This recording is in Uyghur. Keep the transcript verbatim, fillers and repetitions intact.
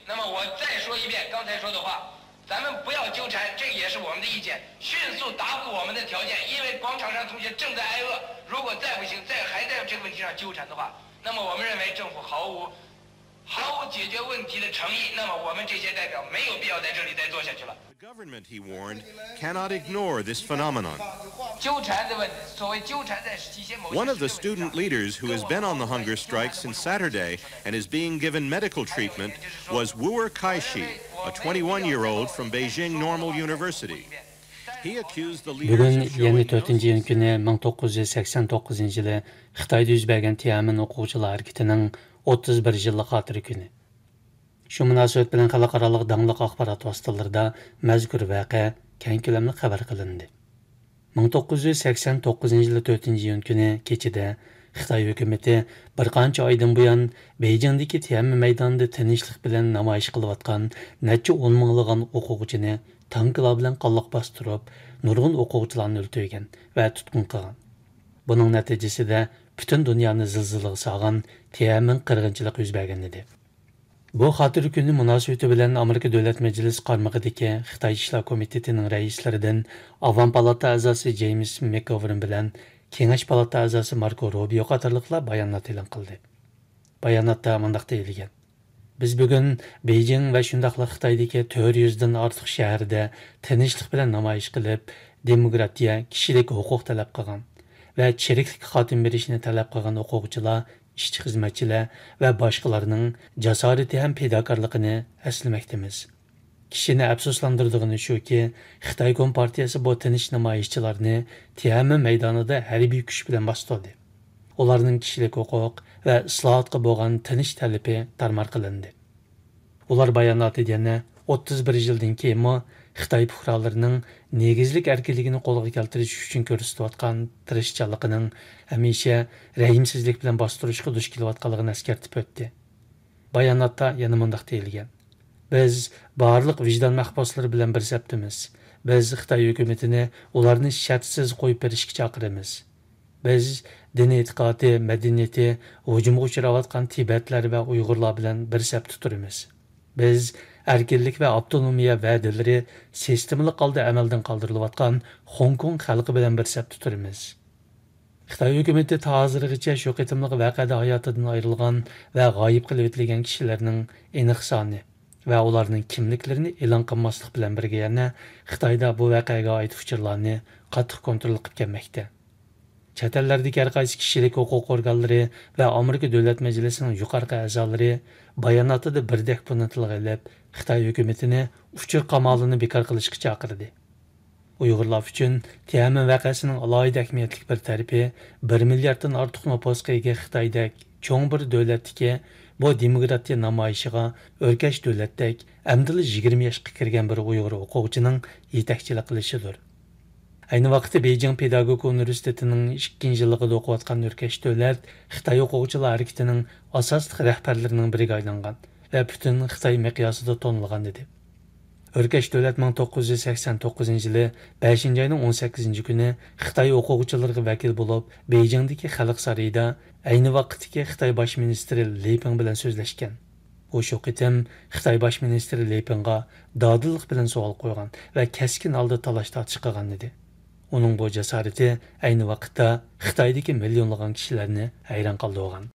那么我再说一遍刚才说的话，咱们不要纠缠，这也是我们的意见，迅速答复我们的条件，因为广场上同学正在挨饿，如果再不行，再还在这个问题上纠缠的话，那么我们认为政府毫无毫无解决问题的诚意，那么我们这些代表没有必要在这里再坐下去了。 The government, he warned, cannot ignore this phenomenon. 纠缠的问题，所谓纠缠在一些某些 One of the student leaders who has been on the hunger strike since Saturday and is being given medical treatment was Wu Kaishi, a twenty-one-year-old from Beijing Normal University. He accused the leaders بۈگۈن of يەنە showing no تۆتىنچى ئىيۇن كۈنى مىڭ توققۇز يۈز سەكسەن توققۇزىنچى يىلى خىتايدا يۈز بەرگەن تيەنئەنمېن ئوقۇغۇچىلار ھەرىكىتىنىڭ ئوتتۇز بىر يىللىق خاتىرە كۈنى. شۇ مۇناسىۋەت بىلەن خەلقئارالىق داڭلىق ئاخبارات ۋاسىتىلىرىدا مەزكۇر ۋەقە كەڭ كۆلەملىك خەۋەر قىلىندى. مىڭ توققۇز يۈز سەكسەن توققۇزىنچى يىلى تۆتىنچى ئىيۇن كۈنى كېچىدە خىتاي ھۆكۈمىتى بىر قانچە ئايدىن بۇيان بېيجىڭدىكى تيەنئەنمېن مەيدانىدا تىنچلىق بىلەن نامايىش قىلىۋاتقان نەچچە ئون مىڭلىغان ئوقۇغۇچىنى تانكىلار بىلەن قانلىق باستۇرۇپ، نۇرغۇن ئوقۇغۇچىلارنى ئۆلتۈرگەن ۋە تۇتقۇن قىلغان. بۇنىڭ نەتىجىسىدە پۈتۈن دۇنيانى زىلزىلىگە سالغان تيەنئەنمېن قىرغىنچىلىقى يۈز بەرگەن ئىدى. بۇ خاتىرە كۈنى مۇناسىۋىتى بىلەن ئامېرىكا دۆلەت مەجلىسى قارمىقىدىكى خىتاي ئىشلار كومىتېتىنىڭ رەئىسلىرىدىن ئاۋام پالاتا ئەزاسى جېيمس مېكگوۋېرن بىلەن كېڭەش پالاتا ئەزاسى ماركو روبىيو قاتارلىقلار بايانات ئېلان قىلدى. باياناتتا مۇنداق دېيىلگەن: بىز بۈگۈن بېيجىڭ ۋە شۇنداقلا خىتايدىكى تۆت يۈزدىن ئارتۇق شەھەردە تىنچلىق بىلەن نامايىش قىلىپ، دېموكراتىيە، كىشىلىك ھوقۇق تەلەپ قىلغان ۋە چىرىكلىككە خاتىمە بېرىشنى تەلەپ قىلغان ئوقۇغۇچىلار، ئىشچى-خىزمەتچىلەر ۋە باشقىلارنىڭ جاسارىتى ھەم پىداكارلىقىنى ئەسلىمەكتىمىز. كىشىنى ئەپسۇسلاندۇرىدىغىنى شۇكى، خىتاي كومپارتىيەسى بۇ تىنچ نامايىشچىلارنى تيەنئەنمېن مەيدانىدا ھەربىي كۈچ بىلەن باستۇردى. ئۇلارنىڭ كىشىلىك ھوقۇق ۋە ئىسلاھاتقا بولغان تىنچ تەلىپى تارمار قىلىندى. ئۇلار باياناتىدا يەنە ئوتتۇز بىر يىلدىن كېيىنمۇ خىتاي پۇقرالىرىنىڭ نېگىزلىك ئەركىنلىكىنى قولغا كەلتۈرۈش ئۈچۈن كۆرسىتىۋاتقان تىرىشچانلىقىنىڭ ھەمىشە رەھىمسىزلىك بىلەن باستۇرۇشقا دۇچ كېلىۋاتقانلىقىنى ئەسكەرتىپ ئۆتتى. باياناتتا يەنە مۇنداق دېيىلگەن: بىز بارلىق ۋىجدان مەھبۇسلىرى بىلەن بىر سەپتىمىز. بىز خىتاي ھۆكۈمىتىنى ئۇلارنى شەرتسىز قويۇپ بېرىشكە چاقىرىمىز. بىز دىنىي ئېتىقادى، مەدەنىيىتى ھۇجۇمغا ئۇچراۋاتقان تىبەتلەر ۋە ئۇيغۇرلار بىلەن بىر سەپتە تۇرىمىز. بىز ئەركىنلىك ۋە ئاپتونومىيە ۋەدىلىرى سىستېمىلىق ھالدا ئەمەلدىن قالدۇرۇلۇۋاتقان خوڭكوڭ خەلقى بىلەن بىر سەپتە تۇرىمىز. خىتاي ھۆكۈمىتى تا ھازىرغىچە شۇ قېتىملىق ۋەقەدە ھاياتىدىن ئايرىلغان ۋە غايىب قىلىۋېتىلگەن كىشىلەرنىڭ ئېنىق سانى ۋە ئۇلارنىڭ كىملىكلىرىنى ئېلان قىلماسلىق بىلەن بىرگە، يەنە خىتايدا بۇ ۋەقەگە ئائىت ئۇچۇرلارنى قاتتىق كونترول قىلىپ كەلمەكتە. چەت ئەللەردىكى ھەر قايسى كىشىلىك ھوقۇق ئورگانلىرى ۋە ئامېرىكا دۆلەت مەجلىسىنىڭ يۇقىرىقى ئەزالىرى باياناتىدا بىردەك بۇنى تىلغا ئېلىپ، خىتاي ھۆكۈمىتىنى ئۇچۇر قامالىنى بىكار قىلىشقا چاقىردى. ئۇيغۇرلار ئۈچۈن تيەنئەنمېن ۋەقەسىنىڭ ئالاھىدە ئەھمىيەتلىك بىر تەرىپى، بىر مىلياردتىن ئارتۇق نوپۇسقا ئىگە خىتايدەك چوڭ بىر دۆلەتتىكى بۇ دېموكراتىيە نامايىشىغا ئۆركەش دۆلەتتەك ئەمدىلا يىگىرمە ياشقا كىرگەن بىر ئۇيغۇر ئوقۇغۇچىنىڭ يېتەكچىلىك قىلىشىدۇر. ئەينى ۋاقىتتا بېيجىڭ پېداگوگىكا ئۇنىۋېرسىتېتىنىڭ ئىككىنچى يىللىقىدا ئوقۇۋاتقان ئۆركەش دۆلەت خىتاي ئوقۇغۇچىلار ھەرىكىتىنىڭ ئاساسلىق رەھبەرلىرىنىڭ بىرىگە ئايلانغان ۋە پۈتۈن خىتاي مىقياسىدا تونۇلغان ئىدى. ئۆركەش دۆلەت مىڭ توققۇز يۈز سەكسەن توققۇزىنچى يىلى بەشىنچى ئاينىڭ ئون سەككىزىنچى كۈنى خىتاي ئوقۇغۇچىلىرىغا ۋەكىل بولۇپ، بېيجىڭدىكى خەلق سارىيىدا ئەينى ۋاقىتتىكى خىتاي باش مىنىستىرى لى پىڭ بىلەن سۆزلەشكەن. ئۇ شۇ قېتىم خىتاي باش مىنىستىرى لى پىڭغا دادىللىق بىلەن سوئال قويغان ۋە كەسكىن ھالدا تالاش-تارتىش قىلغان ئىدى. ئۇنىڭ بۇ جاسارىتى ئەينى ۋاقىتتا خىتايدىكى مىليونلىغان كىشىلەرنى ھەيران قالدۇرغان.